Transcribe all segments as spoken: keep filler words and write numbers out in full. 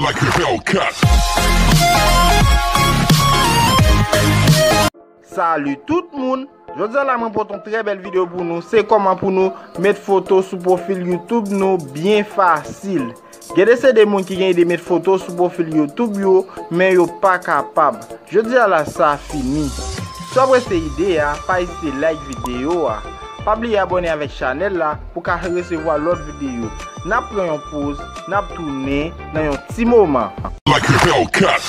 Like a Hellcat. Salut tout moun. Jodi a la mwen pote yon trè bèl videyo pou nou. Se kòman pou nou met foto sou pwofil YouTube nou byen fasil. Gen de se de moun ki gen ide met foto sou pwofil YouTube yo, men yo pa kapab. Jodi a la sa fini. Si w apresye ide a, pa ezite like videyo a. Pa bliye abòne avèk chanèl la pou ka resevwa lòt videyo. N ap pran yon poz, n ap tounen nan yon ti moman. Like a Hellcat.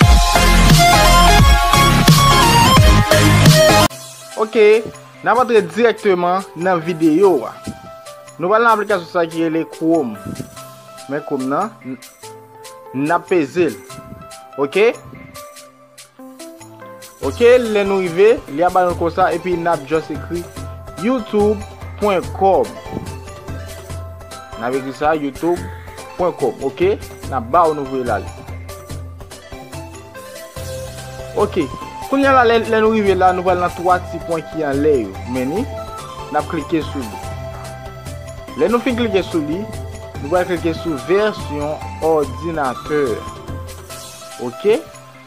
Ok, n ap antre dirèkteman nan videyo a. Nou pral nan aplikasyon sa ki rele Chrome. Men Chrome nan, n, n ap peze l. Ok? Ok, lè nou rive, li ap ba nou konsa, epi n ap just ekri youtube pwen kòm. N ap ekri sa, youtube pwen kòm, ok? N ap ba w nou voye l ale. Ok, kounye a la, lè, lè nou rive la, nou pral nan twa ti pwen ki anlè yo. Men ni, n ap klike sou li. Lè nou fin klike sou li, nou pral klike sou vèsyon òdinatè. Ok?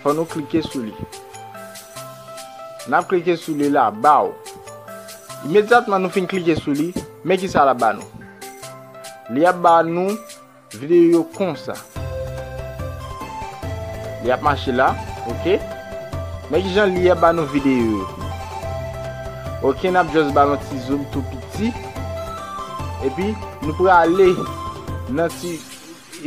Fò nou klike sou li. N ap klike sou li la, baw. Imedyatman nou fin klike sou li, men ki sa l ap ba nou. Li ap ba nou videyo yo konsa. Li ap mache la, ok? Men ki jan li ap ba nou videyo yo. Ok, n ap just ba l yon ti zoom tou piti. Epi, nou prale nan ti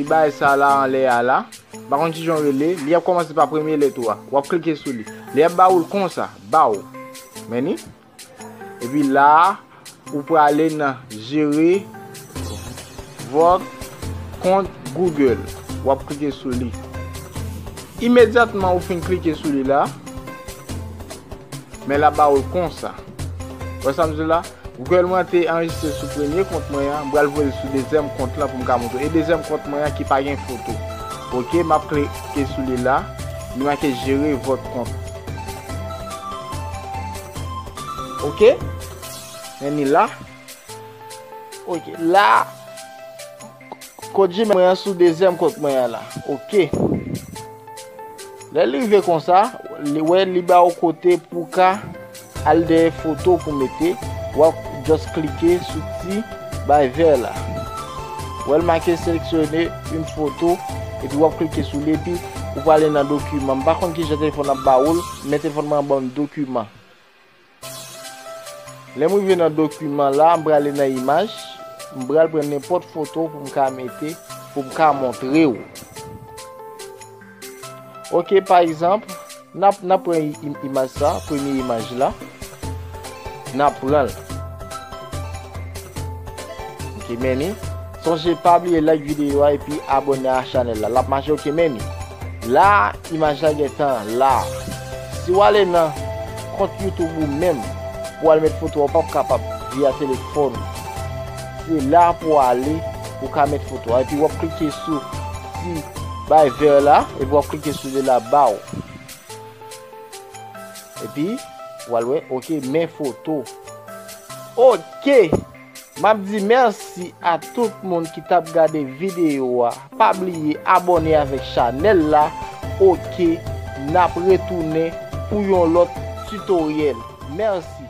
bagay sa la anlè a la. M pa konn ki jan w rele, li ap kòmanse pa premye lèt ou a. W ap klike sou li. Li ap ba ou l konsa, baw. Men ni. Epi la a, ou prale nan jere vòt kont Google. W ap klike sou li. Imedyatman ou fin klike sou li la, men l ap ba ou l konsa. Wè sa m di w la? Google mwen te anrejistre sou premye kont mwen an, m pral voye l sou dezyèm kont lan pou m ka montre w. E dezyèm kont mwen an ki pa gen foto. Ok, m ap klike sou li la. Li make jere vòt kont. Ok? Men ni la. Ok, la. Kont Gmail mwen an sou dezyèm kont mwen an la. Ok. Lè li rive konsa, li, wè, li ba ou kote pou ka al dèyè foto pou mete. W ap just klike sou ti bay vè la. Wè l make sélectionner une photo, epi w ap klike sou li, epi ou prale nan dokiman. M pa konn ki jan telefòn nan ap ba ou l, men telefòn mwen an ban m dokiman. Lè m rive nan dokiman la, m prale nan imaj, m pral pran nenpòt foto pou m ka mete, pou m ka montre w. Ok, pa egzanp, n ap, n ap pran i-, im-, imaj sa, premye imaj la. N ap pran l. Ok, men ni. Sonje pa bliye like videyo a epi abòne a chanèl la. L ap mache, ok, men ni. La, imaj la gentan la. Si w ale nan kont YouTube ou menm, pou w al met foto a, ou p ap kapab via telefòn ou. Se la pou w ale, pou w ka met foto a. Epi w ap klike sou ti bay vè la, epi w ap klike sou li la, baw. Epi, w al wè, ok, men foto. Ok! M ap di mèsi a tout moun ki t ap gade videyo a. Pa bliye abòne avèk chanèl la. Ok, n ap retounen pou yon lòt tutoriel. Mèsi.